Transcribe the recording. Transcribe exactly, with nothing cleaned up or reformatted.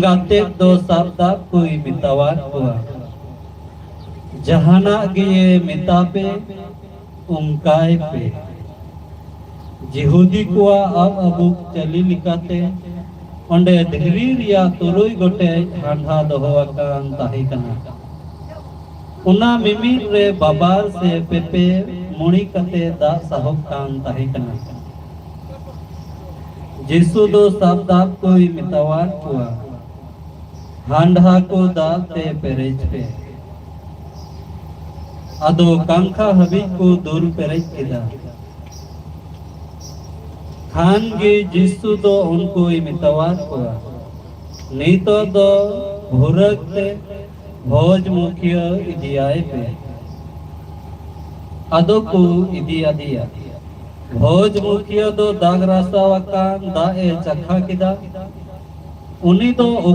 ᱜᱟᱛᱮ ᱫᱚ ᱥᱟᱵ ᱫᱟᱜ ᱠᱚᱭ ᱢᱮᱛᱟᱣᱟᱫ ᱠᱚᱣᱟ, ᱡᱟᱦᱟᱱᱟᱜ ᱜᱮ ᱢᱮᱛᱟ ᱯᱮ, ᱚᱱᱠᱟᱭ ᱯᱮ᱾ ᱡᱤᱦᱩᱫᱤ ᱠᱚᱣᱟᱜ ᱟᱵ ᱟᱵᱩᱠ ᱪᱟᱹᱞᱤ ᱞᱮᱠᱟᱛᱮ ᱚᱸᱰᱮ ᱫᱷᱤᱨᱤ ᱨᱮᱭᱟᱜ ᱛᱩᱨᱩᱭ ᱜᱚᱴᱮᱡ ᱦᱟᱱᱰᱷᱟ ᱫᱚᱦᱚ ᱟᱠᱟᱱ ᱛᱟᱦᱮᱸ ᱠᱟᱱᱟ᱾ ᱚᱱᱟ ᱢᱤᱢᱤᱫ ᱨᱮ ᱵᱟᱵᱟᱨ ᱥᱮ ᱯᱮᱯᱮ ᱢᱩᱲᱤ ᱠᱟᱛᱮ ᱫᱟᱜ ᱥᱟᱦᱚᱵ ᱠᱟᱱ ᱛᱟᱦᱮᱸ ᱠᱟᱱᱟ᱾ ᱡᱤᱥᱩ ᱫᱚ ᱥᱟᱵ ᱫᱟᱜ ᱠᱚᱭ ᱢᱮᱛᱟᱣᱟᱫ ᱠᱚᱣᱟ, ᱦᱟᱱᱰᱷᱟ ᱠᱚ ᱫᱟᱜ ᱛᱮ ᱯᱮᱨᱮᱡ ᱯᱮ᱾ ᱟᱫᱚ ᱠᱟᱝᱠᱷᱟ ᱦᱟᱹᱵᱤᱡ ᱠᱚ ᱫᱩᱞ ᱯᱮᱨᱮᱡ ᱠᱮᱫᱟ᱾ ᱠᱷᱟᱱ ᱜᱮ ᱡᱤᱥᱩ ᱫᱚ ᱩᱱᱠᱩᱭ ᱢᱮᱛᱟᱣᱟᱫ ᱠᱚᱣᱟ, ᱱᱤᱛᱚᱜ ᱫᱚ ᱵᱷᱩᱨᱟᱹᱜ ᱛᱮ ᱵᱷᱚᱡᱽ ᱢᱩᱠᱷᱤᱭᱟᱹ ᱤᱫᱤᱭᱟᱭ ᱯᱮ᱾ ᱟᱫᱚ ᱠᱚ ᱤᱫᱤ ᱟᱫᱮᱭᱟ᱾ ᱵᱷᱚᱡᱽ ᱢᱩᱠᱷᱤᱭᱟᱹ ᱫᱚ ᱫᱟᱜ ᱨᱟᱥᱟᱣ ᱟᱠᱟᱱ ᱫᱟᱜ ᱮ ᱪᱟᱠᱷᱟ ᱠᱮᱫᱟ᱾ ᱩᱱᱤ ᱫᱚ